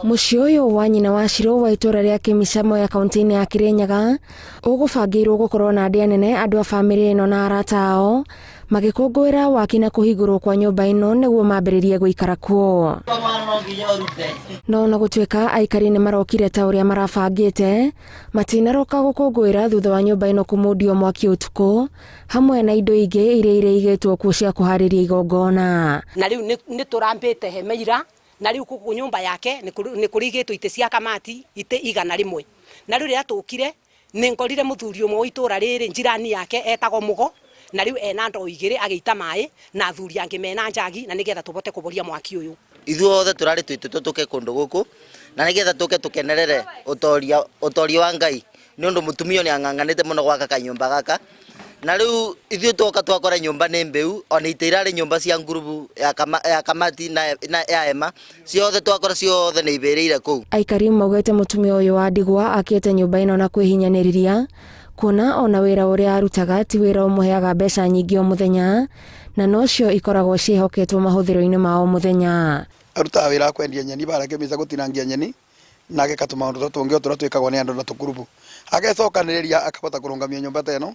Mũciĩ ũyũ wa nyina wa Shiro wa itũũra rĩa Kĩmicamo ya kaunti-inĩ ya Kĩrĩnyaga ũgũbangĩirwo gũkorwo na ndĩa nene andũ a bamĩrĩ ĩno na arata ao magĩkũngũĩra waki na kũhingũrwo kwa nyũmba ĩno nĩguo mambĩrĩrie gũikara kuo. No ona gũtuĩka aikari nĩ marokire ta ũrĩa marabangĩte, matinaroka gũkũngũĩra thutha wa nyũmba ĩno kũmundio mwaki ũtukũ hamwe na indo ingĩ iria iraigĩtwo kuo cia kũharĩria igongona. Na rĩu nĩ tũrambĩte hema ira na rĩu gũkũ nyũmba yake nĩ kũrigĩtwo itĩ cia kamati itĩ 100. Na rĩu rĩrĩa tũkire nĩ ngorire mũthuri ũmwe wa itũra rĩrĩ njirani yake etagwo Mũgo, na rĩu ena ndoo igĩrĩ agĩita maĩ na athuri angĩ mena njagi, na nĩgetha tũbote kũboria mwaki ũyũ. Ithuothe tũrarĩ twĩtĩtwo tũke kũndũ gũkũ na nĩgetha tũke tũkenerere ũtoria ũtoria wa Ngai nĩ ũndũ mũtumia nĩ ang'ang'anĩte mũno gwaka kanyũmba gaka na rĩu ithuĩ twoka twakora nyũmba nĩ mbĩu ona itĩ irarĩ nyũmba cia ngurubu ya, kama, ya kamati na, na ya hema ciothe twakora ciothe nĩ ibĩrĩire kũu. Aikari maugĩte mũtumia ũyũ wa ndigwa akĩte nyũmba ĩno na kwĩhinyanĩrĩria kuona ona wĩra ũrĩa arutaga ti wĩra ũmũheaga mbeca nyingĩ o mũthenya na nocio ikoragwo ciĩhoketwo mahũthĩro-inĩ ma o mũthenya. Arutaga wĩra wa kwendia nyeni bara kĩmĩca gũtinangia nyeni na ageka tũmaũndũ ta tũngĩ o tũrĩa twĩkagwo nĩ andũ na tũkurubu. Agecokanĩrĩria akahota kũrũngamia nyũmba ta ĩno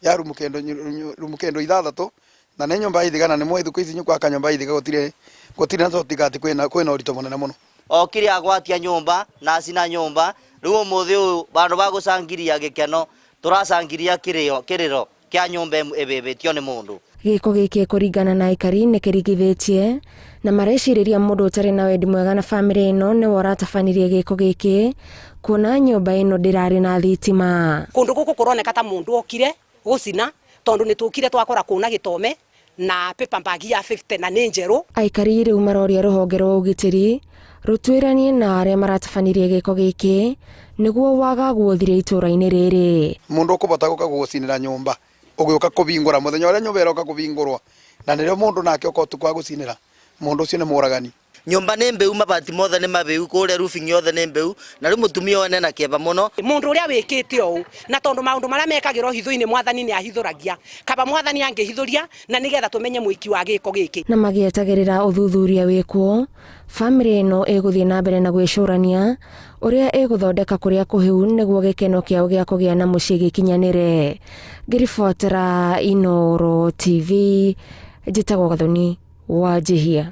ya rumu kĩndũ rumu kĩndũ ithathatũ na nĩ nyũmba ya ithiga na nĩ mũĩ thikũ ici gwaka nyũmba ya ithiga gũtirĩ gũtirĩ na tũtiga atĩ kwĩna kwĩna ũritũ mũnene mũno. Okire agwatia nyũmba na acina nyũmba rĩu ũmũthĩ ũyũ vandũ va gũcangiria gĩkeno tũracangiria kĩrĩo kĩrĩro kĩa nyũmba ĩvĩvĩtio nĩ mũndũ. Gĩko gĩkĩ kũringana na aikari nĩ kĩringithĩtie na marecirĩria mũndũ ũtarĩ na wendi mwega na bamĩrĩ ĩno nĩwe ũratabanirie gĩko gĩkĩ kuona nyũmba ĩno ndĩrarĩ na thitima. Kũndũ gũkũ kũroneka ta mũndũ okire gũcina tondũ nĩ tũkire twakora kũna gĩtome na paper bag ya 50 na nĩ njerũ. Aikari rĩu maroria rũhonge rwa ũgitĩri rũtuĩranie na arĩa maratabanirie gĩko gĩkĩ nĩguo wagagu ũthire itũũra-inĩ rĩrĩ. Mũndũ ũkũbota gũka gũgũcinĩra nyũmba ũgĩũka kũbingũra mũthenya ũrĩa nyũmba ĩroka kũbingũrwo na nĩrĩo mũndũ nake oka ũtukũ agũcinĩra mũndũ ũcio nĩ mũragani. Nyũmba nĩ mbĩu, mabati mothe nĩ mabĩu, kũrĩa roofing yothe nĩ mbĩu, na rĩu mũtumia ũyũ ena kĩeva mũno. Mũndũ ũrĩa wĩkĩte ũũ, na tondũ maũndũ marĩa mekagĩrwo hitho-inĩ Mwathani nĩ ahithũragia, kaba Mwathani angĩhithũria na nĩgetha tũmenye mwĩki wa gĩko gĩkĩ. Na magĩetagĩrĩra ũthuthuria wĩkwo, bamĩrĩ ĩno ĩgũthiĩ na mbere na gwĩcũrania ũrĩa ĩgũthondeka kũrĩa kũhĩu nĩguo gĩkeno kĩao gĩa kũgĩa na mũciĩ gĩkinyanĩre. Ngĩribotera Inooro TV, njĩtagwo Gathoni Wanjihia.